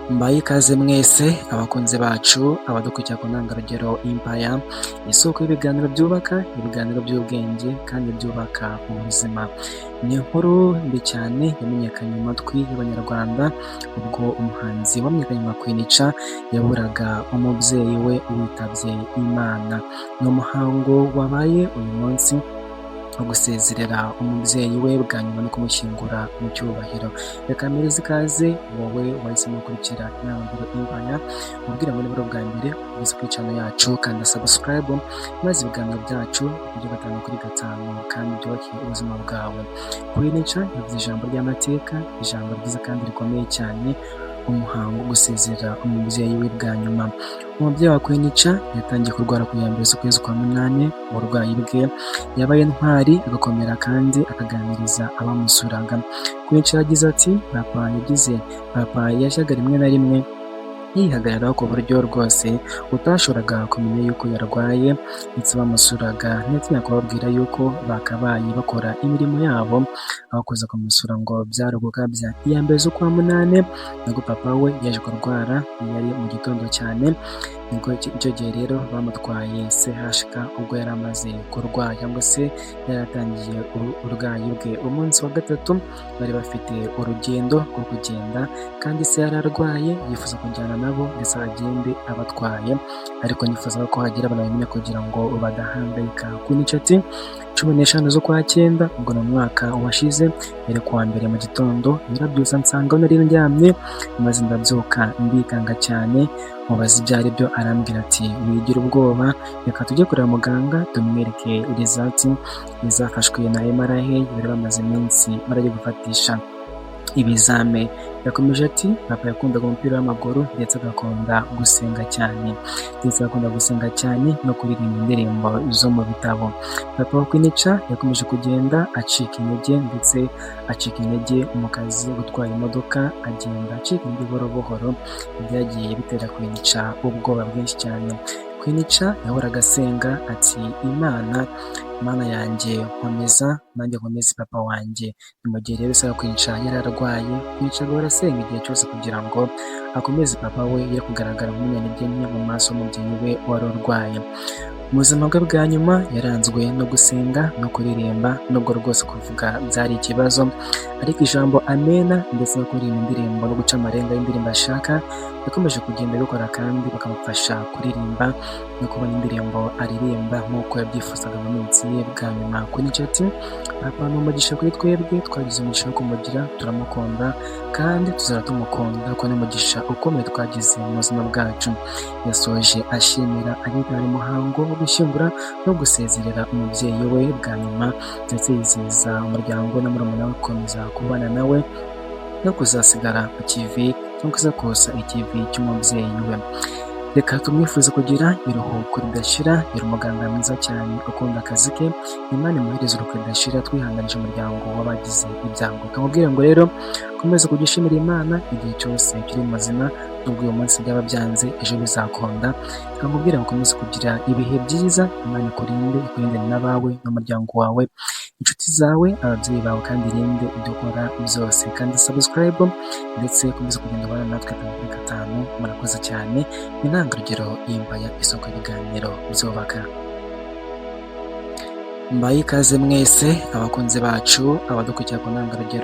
Mbaye ikaze mwese abakunzi bacu, abadukurikira ku Ntangarugero Empire, isoko y'ibiganiro byubaka, ibiganiro by'ubwenge kandi byubaka ubuzima. Ni inkuru mbi cyane yamenyekanye mu matwi y'Abanyarwanda ubwo umuhanzi wamenyekanye nka Queen Cha yaburaga umubyeyi we witabye Imana. Ni umuhango wabaye uyu munsi wo gusezerera umubyeyi we bwa nyuma no kumushyingura mu cyubahiro. Reka mpereze ikaze wowe wahisemo gukurikira Intangarugero Empire, mubwira ngo niba ari ubwa mbere ugeze kuri channel yacu, kanda subscribe maze ibiganiro byacu bijye 5 kuri 5 kandi byubake ubuzima bwawe. Queen Cha yavuze ijambo ry'amateka, ijambo ryiza kandi rikomeye cyane, umuhango wo gusezerera umubyeyi we bwa nyuma. Umubyeyi wa Queen Cha yatangiye kurwara ku ya 1 z'ukwezi kwa munani. Uburwayi bwe yabaye intwari, agakomera kandi akaganiriza abamusuraga. Queen Cha yagize ati: "Papa yagize, papa yajyaga rimwe na rimwe yihagararaho ku buryo rwose utashoboraga kumenya yuko yarwaye, ndetse bamusuraga ntiyatinya kubabwira yuko bakabaye bakora imirimo yabo aho kuza kumusura, ngo byari ugukabya." Iya 1 z'ukwa munani nibwo papa we yaje kurwara, yari mu gitondo cyane. Nibwo icyo gihe rero bamutwaye CHK ubwo yari amaze kurwara cyangwa se yari atangiye uburwayi bwe. Umunsi wa gatatu bari bafite urugendo rwo kugenda, kandi se yari arwaye, yifuza kujyana nabo ndetse agende abatwaye, ariko nifuzaga ko hagira abantu babimenya kugira ngo badahangayika. Queen Cha ati: "15 z'ukwa cyenda, ubwo ni umwaka washize, yari kuwa mbere mu gitondo, yarabyutse ansanga aho nari ndyamye, maze ndabyuka ndikanga cyane, mubaza ibyo ari byo, arambwira ati: 'Wigira ubwoba, reka tujye kureba muganga tumwereke results zafashwe na MRI bari bamaze iminsi baragiye gufatisha ibizame.'" Yakomeje ati: "Papa yakundaga umupira w'amaguru ndetse agakunda gusenga cyane, ndetse agakunda gusenga cyane no kuririmba indirimbo zo mu bitabo." Papa wa Queen Cha yakomeje kugenda acika intege, ndetse acika intege mu kazi gutwara imodoka, agenda acika intege buhoro buhoro, byagiye bitera Queen Cha ubwoba bwinshi cyane. Queen Cha yahoraga asenga ati: "Imana, Mana yanjye, nkomeza nanjye nkomeze papa wanjye." Ni mu gihe rero se Queen Cha yari arwaye, Queen Cha agahora asenga igihe cyose kugira ngo akomeze papa we, ye kugaragara nk'umunyantege nke mu maso y'umubyeyi we wari urwaye. Mu buzima bwe bwa nyuma yaranzwe no gusenga no kuririmba, nubwo rwose kuvuga byari ikibazo, ariko ijambo amena ndetse no kuririmba indirimbo no guca amarenga y'indirimbo ashaka yakomeje kugenda abikora, kandi bakamufasha kuririmba no kubona indirimbo aririmba nk'uko yabyifuzaga mu minsi ye bwa nyuma. Queen Cha ati: "Papa ni umugisha kuri twebwe, twagize umugisha wo kumugira, turamukunda kandi tuzahora tumukunda kuko ni umugisha ukomeye twagize mu buzima bwacu." Yasoje ashimira abitabiriye umuhango wo gushyingura no gusezerera umubyeyi we bwa nyuma, ndetse yizeza umuryango na murumuna we gukomeza kubana nawe no kuzasigara ku kivi cyangwa se kosa ikivi cy'umubyeyi we. Reka tumwifuze kugira iruhuko ridashira. Yari umuganga mwiza cyane ukunda akazi ke. Imana imuhereze iruhuko ridashira, twihanganisha umuryango w'abagize ibyago. Kamubwira ngo rero komeza kujya ushimira Imana igihe cyose ukiri muzima, nubwo uyu munsi byaba byanze, ejo bizakunda. Kamubwira ngo ukomeze kugira ibihe byiza, Imana ikurinde, ikurinde n'abawe n'umuryango wawe, inshuti zawe, ababyeyi bawe, kandi irinde ibyo ukora byose. Kandi subscribe ndetse ukomeze kugenda ubana natwe 5 kuri 5. Murakoze cyane. Ni Intangarugero Empire, isoko y'ibiganiro byubaka. Mbaye ikaze mwese abakunzi bacu, abadukurikira ku Ntangarugero.